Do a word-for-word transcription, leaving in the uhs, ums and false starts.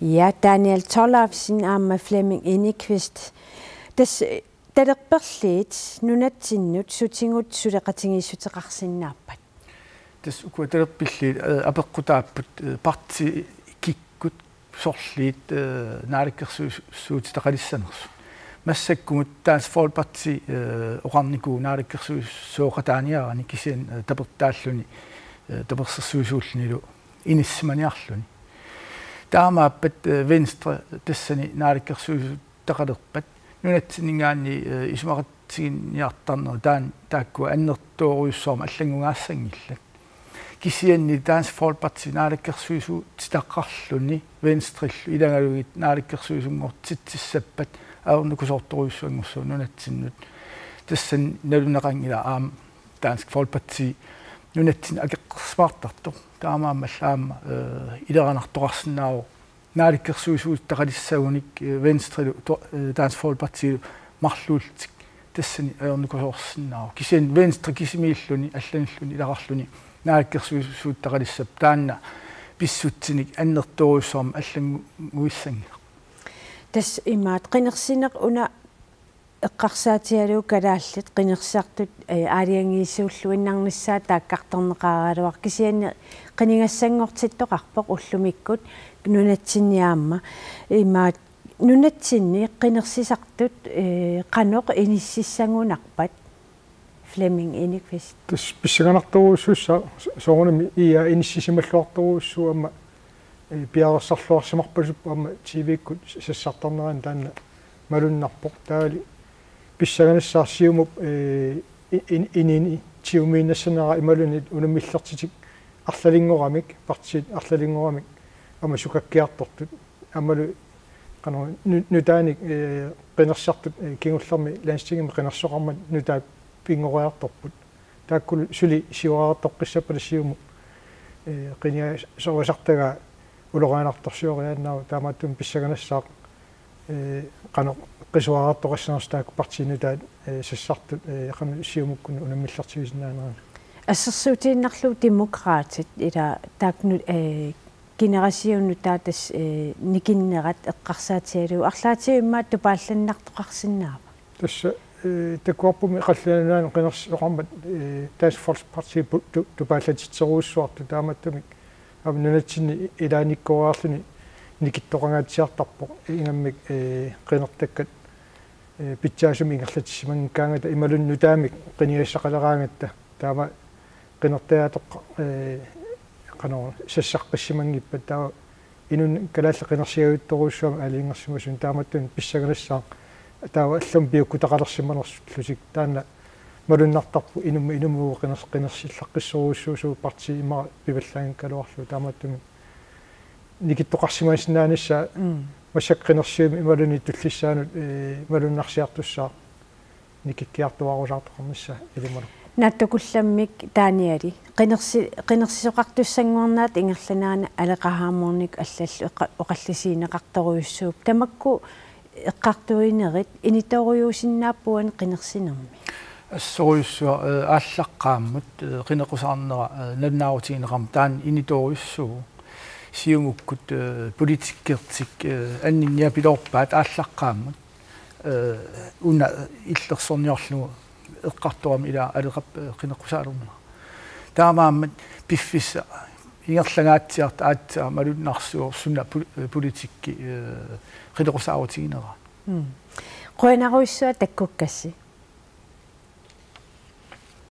Ja, Daniel Tollefsen aamma Flemming Enquist. Tassa talerperliit nunatsinnut sutigut suleqatigiissuteqarsinnaappat? Tassa ukua talerpilliit, eh, apeqqutaapput, eh, partiit kikkut sorliit, eh, naalakkersuisuutitaqalissanersut. Massakkumut Dansk Folkeparti, eh, oqarnikuuvoq naalakkersuisooqataaniarani kisianni, eh, tapertaalluni, eh, tapersersuisuullunilu inissimaniarluni. Taamaappat, eh, Venstre tassani naalakkersuisuutitaqalerpat nunatsinninngaanniit, eh, isumaqatiginninniartarnerat taanna taakkua annertoorujussuarmik allanngungaassanngillat. Kisianni Dansk Folkeparti naalakkersuisuutitaqarluni Venstrellu ilagalugit naalakkersuisunngortitsissappat ajornakusoortorujussuanngorsuuvoq nunatsinnut. Tassani nalunaqanngilaq aamma Dansk Folkeparti nunatsinni akeqqersimaartartoq. Taamaammallu aamma, eh, ileranartoqarsinnaavoq naalakkersuisuutitaqalissagunik, eh, Venstrelu to-, eh, Dansk Folkepartilu marluullutik tassani ajornakusoorsinnaavoq. Kisianni Venstre kisimiilluni allanilluni ilaqarluni naalakkersuisuutitaqalissapput taanna pissutsinik annertoorujussuarmik allannguissanngilaq. Tassa imaat qinersineq una eqqarsaatigalugu kalaallit qinersisartut, eh, aalajangiisuulluinnarnissaat taakkartorneqaraluarpoq kisianni qinigassanngortittoqarpoq ullumikkut nunatsinni aamma. Imaat nunatsinni qinersisartut, eh, qanoq inississagunarpat Flemming Enquist? Tassa pissanganartorujussuussaaq soorunami I A inissisimalluartorujussuuvoq aamma, eh, piareersarluarsimarpasippoq aamma T V-kkut sassartarnerani taanna malunnarpoq. Taavalu pissanganassaaq Siumup, eh, i-, in-, inini tiumiinnassanera imaluunniit unammillertitik arlalinngoramik, partiit arlalinngoramik aamma sukakkiartortut. Aammalu qanoq nu-, nutaanik, eh, qinersisartut, eh, kingullermi Landstingimi qinersisoqarmat nutaat pinngoriartorput. Taakkulu suli siuariartoqqissappata Siumup, eh, qinigassarisartagaa ulorianartorsioriaannaavoq, taamaattumik pissanganassaaq, eh, qanoq qisuariartoqassanersoq taakku partiit nutaat, eh, sassartut, eh, qanoq Siumukkunnut unammillertigisinnaanerannik. Assersuutigiinnarlugu Demokraatit ila taakku nu-, eh, generationi nutaat tassa, eh, nikinnerat eqqarsaatigalugu arlaatigut immaqa tupaallannartoqarsinnaava? Tassa, eh, takuarpummi Qallunaat Nunaanni qinersisoqarmat, eh, Dansk Folkeparti pu-, tu-, tupaallatitserujussuartut, taamaattumik aamma nunatsinni ilaanikkooriarluni nikittoqangaatsiartarpoq ingammik, eh, qinertakkat, eh, pitsaasumik ingerlatissimanngikkaangatta imaluunniit nutaamik qinigassaqaleraangatta. Taava qinertajaatoq, eh, qanoq sassaqqissimanngippat, taava inunnut kalaallit qinersigajuttorujussuugamik aalajangersimasumik, taamaattumik pissanganassaaq taava allamik piukkutaqalersimanersullutik. Taanna malunnartarpoq inummut inummut qiners-, qinersillaqqissorujussuusugut partiit immaqa pivallaanngikkaluarlugu, taamaattumik nikittoqarsimasinnaanissaa. Mm. Massakkut qinersinermi imaluunniit tullissaanut, eh, malunnarsiartussaaq nikikkiartuaarusaartoqarnissaa ilimanarpoq. Naatsukullammik Danieli, qinersi-, qinersisoqartussanngornerata ingerlanerani Aleqa Hammondip allallu eqqa-, oqallisigineqartorujussuuvoq. Tamakku eqqartuinerit initoorujuusinnaapput uani qinersinermi? Assorujussuaq, eh, aallaqqaammut, eh, qinequsaarnera, eh, nalunaarutigineqarmat taanna initoorujussuuvoq. Siumukkut, eh, politikkertik, eh, anninniapiloorpaat aallaqqaammut, eh, una illersorniorlugu eqqartorama ila Aleqap, eh, qinequsaalermera. Taamaammat piffissaq ingerlangaatsiartoq aatsaat malunnarsivoq suna pol-, eh, politikki, eh, qinequsaarutiginera. Mm. Qujanarujussuaq takkukkassi.